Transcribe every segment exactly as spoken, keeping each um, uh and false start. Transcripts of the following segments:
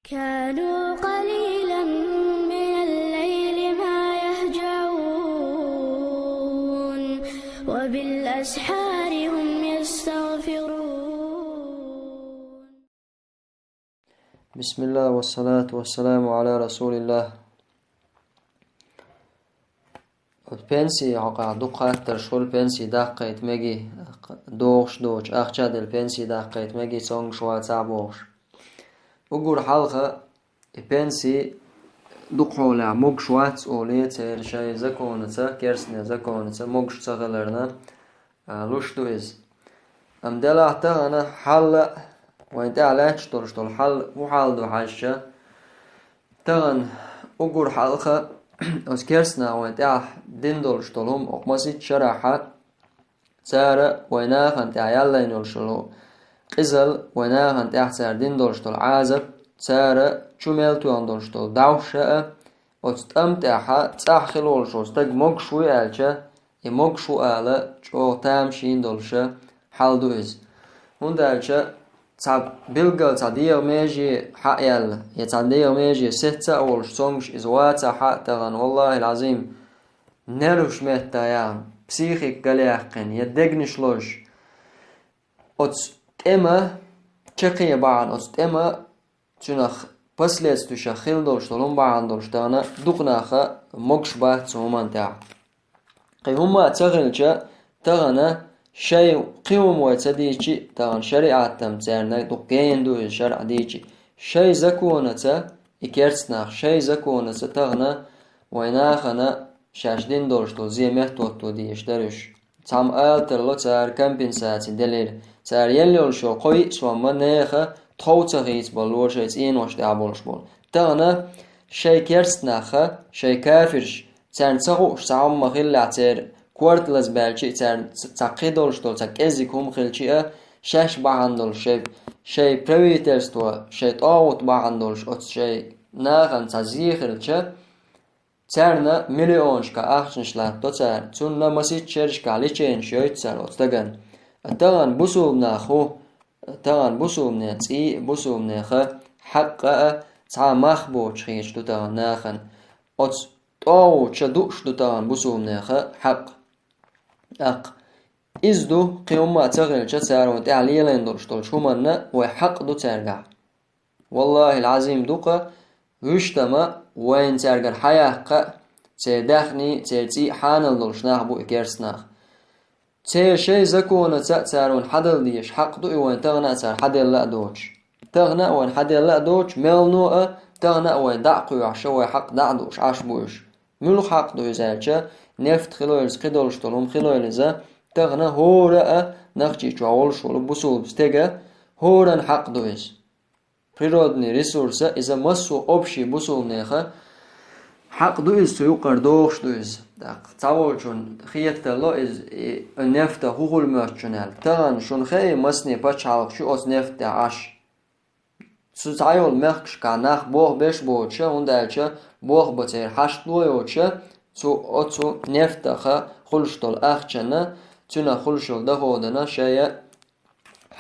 كانوا قليلا من الليل ما يهجعون، وبالأسحار هم يستغفرون. بسم الله والصلاة والسلام على رسول الله. Пенсии хьокъехь дукха хаттарш хуьлу, пенсии даккхийта мегий, догӀуш доцу ахча а делла пенсии даккхийта мегий, цомгуш вацахь бохуш. Уггар хьалха и пенсии дукха хьолехь могуш вац олий, церан шайн законаца, керстнийн законаца могуш ца хиларна, а, луш ду иза. Амма делахь тахана хьал а, вайн тӀехь лаьтташ долуш долу хьал, хӀун хьал ду хьаьжча, тахана уггар хьалха оцу керстанах вайн тӀехь дина долуш долу хӀума, окху масийтта шарахь, цара вайн нахана тӀехь яьллайна йолуш йолу къизалла, вайн нахана тӀехь цара дина долуш долу Ӏазап, цара чу мел тоьхна долуш долу дӀовш а, оцу тӀам тӀехь цӀахь хила волуш волу стаг могуш вуй аьлча, и могуш ву ала чӀогӀа тамашийна долуша хьал ду иза. ХӀунда аьлча цхьа билггал цхьа дегӀан меже хьа а яьлла, я цхьа дегӀан меже сецца а волуш цомгуш иза вацахь а тахана, валлахӀил-Ӏазим, нерваш меттахъяьхна, психика галъяьккхина, я дегнаш лозуш, оцу тӀеман чаккхе бахьана, оцу тӀеман цуьнах последствиешах хила долуш долу хӀума бахьана долуш тахана дукха наха могуш бац цу хӀуманна тӀехь. Кхин хӀумма а ца хилча, тахана шайн кхин хӀума вай ца дийчи, тахана шариӀатам царна дукха гена ду иза шарӀа дийчи. Шайн законаца, и керстанах шайн законаца тахана вайн нахана шаьш дина долуш долу зен меттахӀотто дезаш дара уьш. Цхьамма ала тарло цара компенсаци делира. Цара елла йолуш йолу кхо-йиъ сом ма нехан тхов ца хийцабалло шайн цӀенош тӀехь болуш болу. Тахана шайн керстанаха, шайн кафирш, царна ца хууш цхьа хӀума ма хиллехь, церан корта лазабаьлчи, царна ц-, цхьа кхин долуш долу, цхьа кӀеззиг хӀума хилчи а, шаьш бахьана долуш шайн, шайн правительство, шайн тӀагӀут бахьана долуш оцу шайн нахана цхьа зен хилча, царна миллионашкахь ахчанаш латтадо цара, цунна масийтта шерашкахь леченеш йойту цара оцу стагана. Тахана бусулба нах хӀу, тахана бусулбане цӀий а, бусулбанеха хьакъ а цхьа мах боцуш хеташ ду тахана нахана. Оцу тӀагӀуташа дууш ду тахана бусулбанеха хьакъ. ТӀаккха иза ду, кхин хӀумма а ца хилча, цара вайн тӀехь лелийна долуш долчу хӀуманна вай хьакъ ду цаьргахь. ВаллахӀил-Ӏазим, дукха вуьштама вайна цаьргара хьаяккха а, церан даьхний, церан цӀий а хьанал долуш нах бу и керстанах. Церан шайн законаца а цара вайна хьадала дезаш хьакъ ду и, вайна тахана а цара хьаделла а доцуш. Тахана а вайна хьаделла а доцуш, меллано а тахана а вайна дӀа а кхоьхьуш, вай хьакъ дӀа а дууш Ӏаш бу уьш. Муьлха хьакъ ду иза аьлча, нефть хилойла иза, кхидолуш долу хӀума хилойла иза, тахана хӀора а Нохчийчохь волуш волу бусулба стеган хӀоран хьакъ ду иза. Природный ресурса иза массо а общий бусулбанеха хьакъ ду иза, цу юкъара догӀуш ду иза. ТӀаккха цхьаволчунна хетало иза, и нефта хӀун хуьлу моьтту шуна аьлла. Тахана шуна хаьий масане пачхьалкхаш ю оцу нефтехь Ӏаш? Цу цхьайолу мехкашкахь нах болх беш боцуша, хӀунда аьлча болх бан церан хьашт ло йоцуша, цу оцу нефтаха хуьлуш долу ахчанна, цуьнах хуьлуш йолу доходана шайа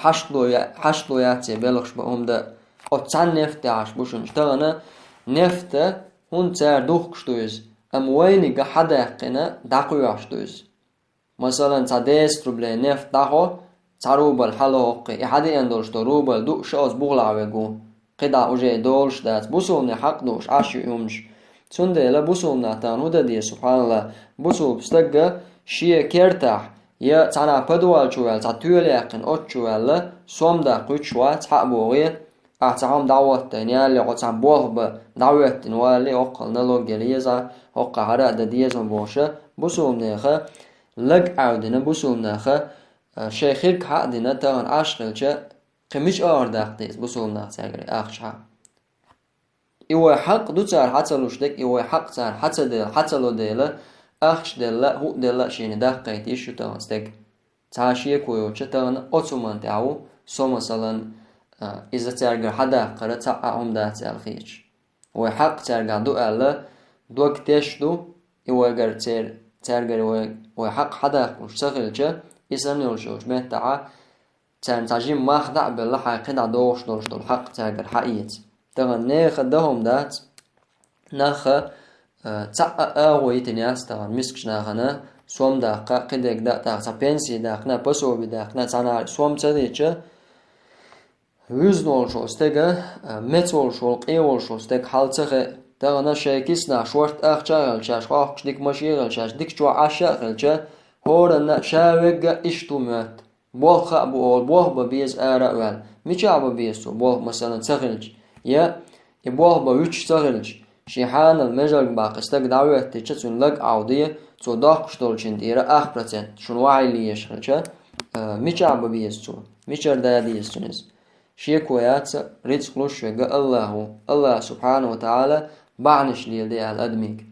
хьашт ло я-, хьашт ло яц я белхаш бан хӀума дан. Оцу цхьана нефтехь Ӏаш бу шуна уьш. Тахана нефта хӀунда цара духкуш ду иза, амма вайниг а хьадаьккхина дӀакхоьхьуш ду иза. Масалан, цхьа десять рублей нефть дӀахьо, цхьа рубль хьало хӀокху, и хьадеана долуш долу рубль дууш а оцу бухахь вега ву, кхидӀа уже и долуш дац, бусулбане хьакъ дууш Ӏаш ю и хӀуманаш. Цундела бусулба нах тахана хӀун дан деза, субхьаналлахӀ, бусулба стага шен кертахь я цхьана подвал чу ваьлла, цхьа тоьла яьккхина оцу чу ваьлла, сом даккха кхуьйсуш вац, хьа а богӀе, ахь цхьа хӀума дӀахӀоттайна ялале, хьо цхьана болх бан дӀахӀоьттина валале, хӀокхул налог яла еза, хӀокхахь хӀара а дан деза ма бохуша, бусулбанеха лаг Ӏаьвдина, бусулбанаха, а, шайн хирг хьа а дина, тахана Ӏаш хилча, кхин мича агӀор даккха деза бусулбанах цаьргара ахча хьа? И вай хьакъ ду цара хьа ца луш дерг, и вай хьакъ цара хьа ца де-, хьа ца ло дела, ахча делла а, хӀуъа делла а шена даккхийта йиш ю тахана стеган. Цхьа шеко йоцуша тахана оцу хӀуманна тӀехь ву со, масалан, а, иза цаьргара хьадаккхара цхьа а хӀума дац аьлла хеташ. Вай хьакъ цаьргахь ду аьлла, дог теш ду, и вайгара цер-, цаьргара вай, вай хьакъ хьадаккхалуш ца хилча, и санна йолуш йолчу меттахьа царна цхьа жима мах дӀа а белла, хьайн кхидӀа догӀуш долуш долу хьакъ цаьргара хьаэца. Тахана нехан дан хӀума дац, наха, а, цхьа а агӀо йитина яц тахана мискача нахана сом даккха, кхидерг даа тӀаккха, цхьа пенси даккха, пособи даккха, цхьаннахьа сом ца дича, вуьзна волуш волу стеган, а, меца волуш волу, къен волуш волу стеган хьал ца хиъна. Тахана шайн кисанахь шортта ахча а хилча, хьокхуш дика машен а хилча, дика чохь Ӏаш а хилча, хӀоранна а ша верг а иштта ву моьтту. Болх а бу олу, болх бан беза ара а ваьлла. Мичахь бан беза цо болх, масала, ца хилча? Я и болх бан вуьтуш ца хилча, шен хьанал межарг баккха стаг дӀахӀоьттича, цуьнан лаг Ӏовде, цо доккхуш долчун тӀера ах процент шуна вахьийла езаш хилча, а, мичахь бан беза цо? Мичара да деза цунна иза? Шеко яц, рицкъ луш верг АллахӀ ву. АллахӀа субхьанаху ва тагӀала бахьанаш леладе аьлла адамига.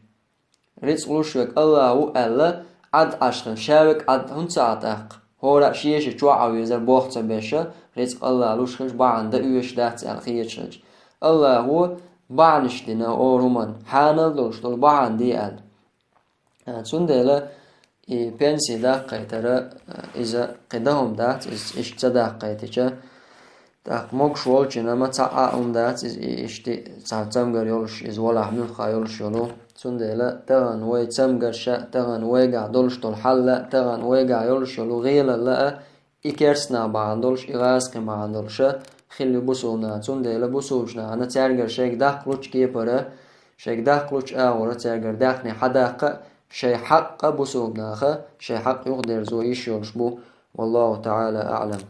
Рицкъ луш верг АллахӀ ву аьлла, Ӏад Ӏаш хилча, ша верг Ӏад хӀунда ца Ӏа тӀаккха? ХӀора а шеша чохь Ӏан везар болх ца беш, рицкъ АллахӀа луш хилча, бахьана дан оьшуш дац аьлла хеташ хилча. АллахӀа бахьанаш дина хӀора хӀуманна, хьанал долуш долу бахьана де аьлла. А, цундела и пенси даккхийтар, а, иза кхин дан хӀума дац, иза иштта ца даккхийтича. ТӀаккха могуш волчунна ма цхьа а хӀума дац, иза и иштта цхьа цамгар йолуш, иза валахь муьлхха йолуш йолу. Цундела тахана вай цамгарш а, тахана вайгахь долуш долу хьал а, тахана вайгахь йолуш йолу гӀелалла а, и керстанах бахьана долуш, и гӀазкхи бахьана долуш а хилла ю бусулба нах. Цундела бусулбачу нахана цаьргара шайга даккхалучу кепара, шайга даккхалучу агӀора цаьргара даьхни хьадаккха а, шайн хьакъ а бусулба наха, шайн хьакъ юхадерзо йиш йолуш бу. Валлаху таӀала аӀлам.